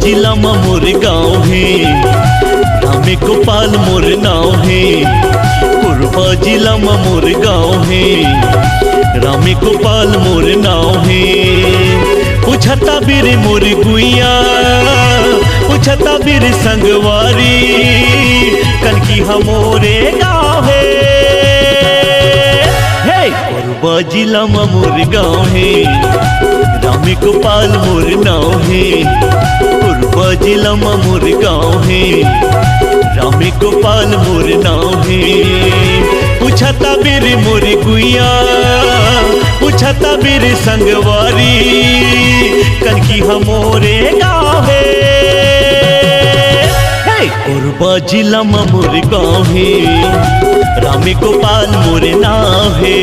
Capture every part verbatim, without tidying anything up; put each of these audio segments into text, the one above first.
जिला म मोर गाँव हे, रामे गोपाल मोर नाव हे। कोरबा जिला म मोर गाँव हे, रामे गोपाल मोर नाव हे। पूछता बीर मोर गुइया, पूछता बीर संगवारी, कनकी ह मोरे गाँव हे। हे! कोरबा जिला म मोर गाँव हे, रामे गोपाल मोर नाव हे। कोरबा जिला म मोर गाँव हे, रामे गोपाल मोर नाव हे। पूछता बीर मोर गुइया, पूछता बीर संगवारी, कनकी ह मोरे गाँव हे। हे! कोरबा जिला म मोर गाँव हे, रामे गोपाल मोर नाव हे।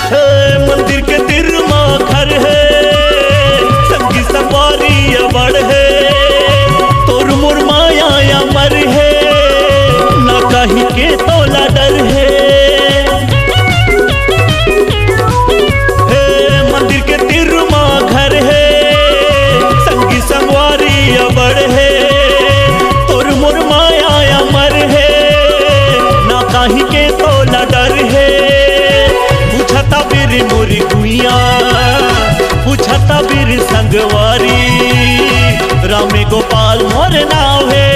हे, मंदिर के तीर म घर हे, संगी संगवारी अबड़ हे, तोर मोर माया अमर हे, ना कहीं के तोला डर हे। हे, मंदिर के तीर म घर हे, संगी संगवारी अबड़ हे, तोर मोर माया अमर हे, ना कहीं के तोला डर हे। पूछता बीर मोर गुइया, पूछता बीर संगवारी, रामे गोपाल मोर नाव हे।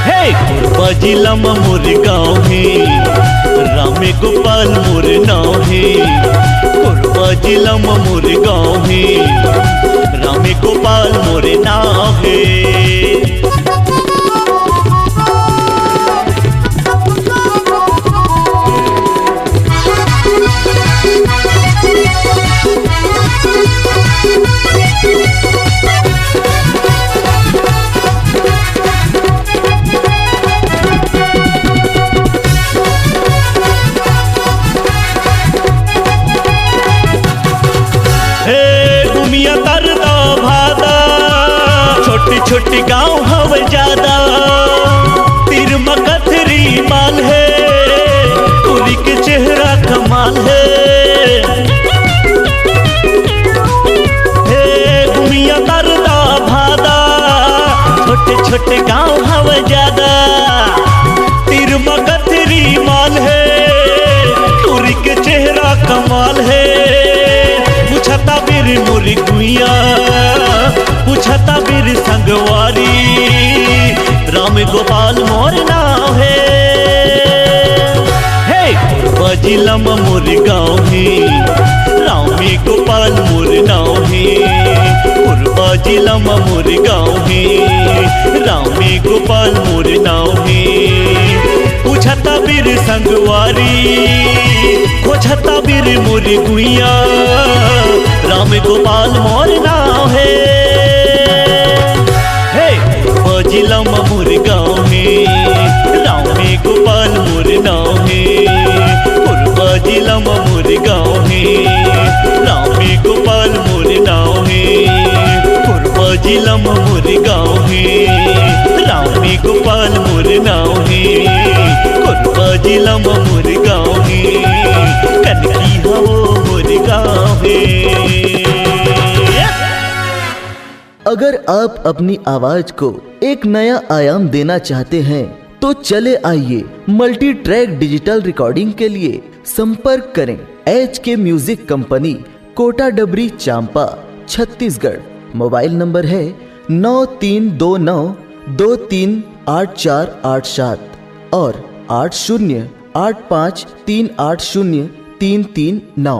हे! कोरबा जिला म मोर गाँव हे, रामे गोपाल मोर नाव हे। कोरबा जिला म मोर गाँव हे, रामे गोपाल मोर नाव हे। हे गुमिया तरदा भादा, छोटी छोटी गांव हवे जादा, तीर म कथरी माल हे, टूरी के चेहरा कमाल हे। हे गुमिया तरदा भादा, छोटे छोटे गांव हवे जादा, तीर म कथरी माल हे, टूरी के चेहरा कमाल हे। पूछता बीर मोर गुइया, पूछता बीर संगवारी, राम गोपाल मोर नाव हे। हे कोरबा जिला म मोर गांव हे, रामे गोपाल मोर नाव हे। कोरबा जिला म मोर गांव हे, रामे गोपाल मोर नाव हे। पूछता बीर संगवारी, खोजता बीर मोर गुइया, राम गोपाल मोर नाव हे। हे कोरबा जिला म मोर गांव हे, रामे गोपाल मोर नाव हे। कोरबा जिला म मोर गांव हे, रामे गोपाल मोर नाव हे। कोरबा जिला म मोर गांव हे, रामे गोपाल मोर नाव हे। कोरबा जिला म मोर गांव हे, कनकी हवो मोर गांव हे। अगर आप अपनी आवाज को एक नया आयाम देना चाहते हैं, तो चले आइए, मल्टी ट्रैक डिजिटल रिकॉर्डिंग के लिए संपर्क करें एच के म्यूजिक कंपनी, कोटा डबरी, चांपा, छत्तीसगढ़। मोबाइल नंबर है नौ तीन दो नौ दो तीन आठ चार आठ सात और आठ शून्य आठ पाँच तीन आठ शून्य तीन तीन नौ।